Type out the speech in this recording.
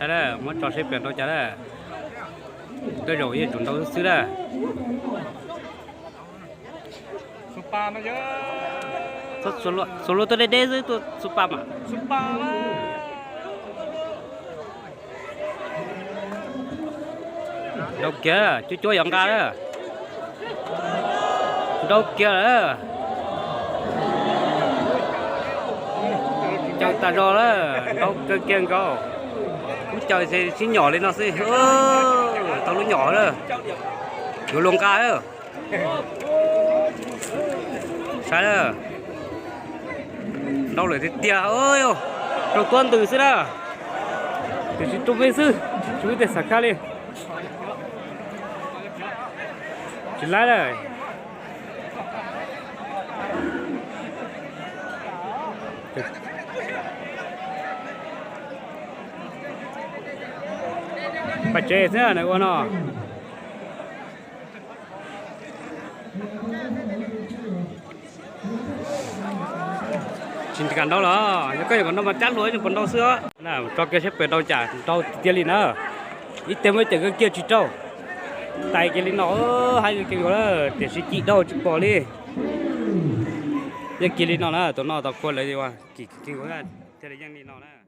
Muab tso seb puas nrau cas lawm. Tej zaum yeej tsum nrau xwb xwb lawm. Xuas lub tuaj deb deb xwb, tuaj xuas pa mas. Nrau kiag, cuab cuab yuav nqa lawm. Nrau kiag lawm. Caws tas zog lawm, nrau kiag kiag nkaus. Lub caws sib nyom li no xwb, tau lub nyom lawm. Yuav luag nqa lawm. Saib lawm. Nrau lawm tiag tiag, rau tuab ntws xwb na. Tiam sis rau me xwb, tsis muaj tej xav khab li. Tsis laib lawm. Paj tsev xwb na ua no. Tsis kam nrau los, yog koj yuav kom nrau mas cab hluas ib puas nrau xwb os. Tso kiag saib puas nrau cas, nrau tiag tiag li na. Ib teg muab cawm kiag tsis rau. Tais kiag li no, haib kiag nkaus lawm, tiam sis cim dhau tsis pom li. Yeej kiag li no na, tus no tau kua lawv kim kiag nkaus thiaj li yeej li no na.